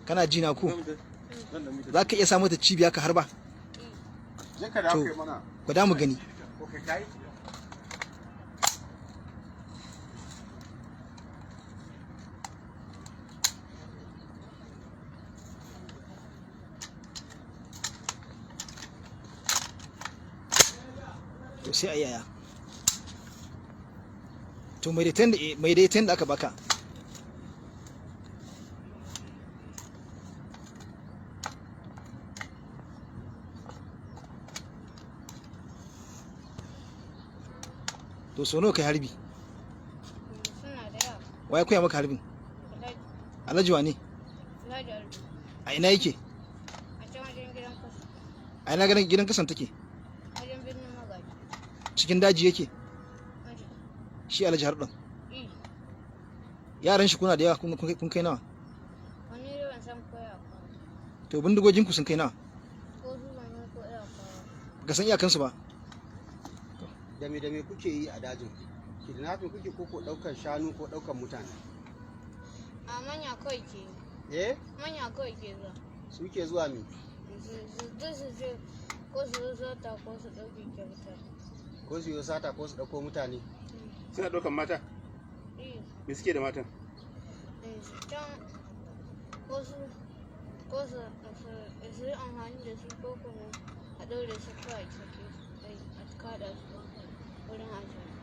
Kana ji na ko? Za ka iya sa mata cibiya ka harba? Je ka dawo To. kai mana. Gwada mu gani. Okay, kai. To, sai a yaya? To, mai daitan da aka baka. To, so nawa kai harbi? Suna da yawa. Waye koya maka harbin? Alhaji. Alhaji wane? Alhaji Aldu. A ina yake? A can wajen gidan kasa. A ina ganin gidan kasan take? Wajen birnin Magaji. Cikin daji yake? Wajen. Shi Alhaji Harɗon? I. Yaran shi kuna da yawa? Kun kai nawa? Wani dai ban san ko ya kawo. To, bindigogin ku sun kai nawa? Ko su ban san ko ya kawo. Baka san iyakansu ba? Da me kuke yi a dajin? Kidnapping kuke ko ko ɗaukar shanu ko ɗaukar mutane? A manya kawai ke yi. Eh? Manya kawai ke zuwa. Suke zuwa me? Su duk su ce ko su zo sata ko su ɗauke kyauta. Ko su yi sata ko su ɗauko mutane? Suna ɗaukan mata? I. Me suke da matan? Can ko su ko su su yi amfani da su ko kuma a ɗaure su kawai a sake su a kaɗa su wurin ajiye.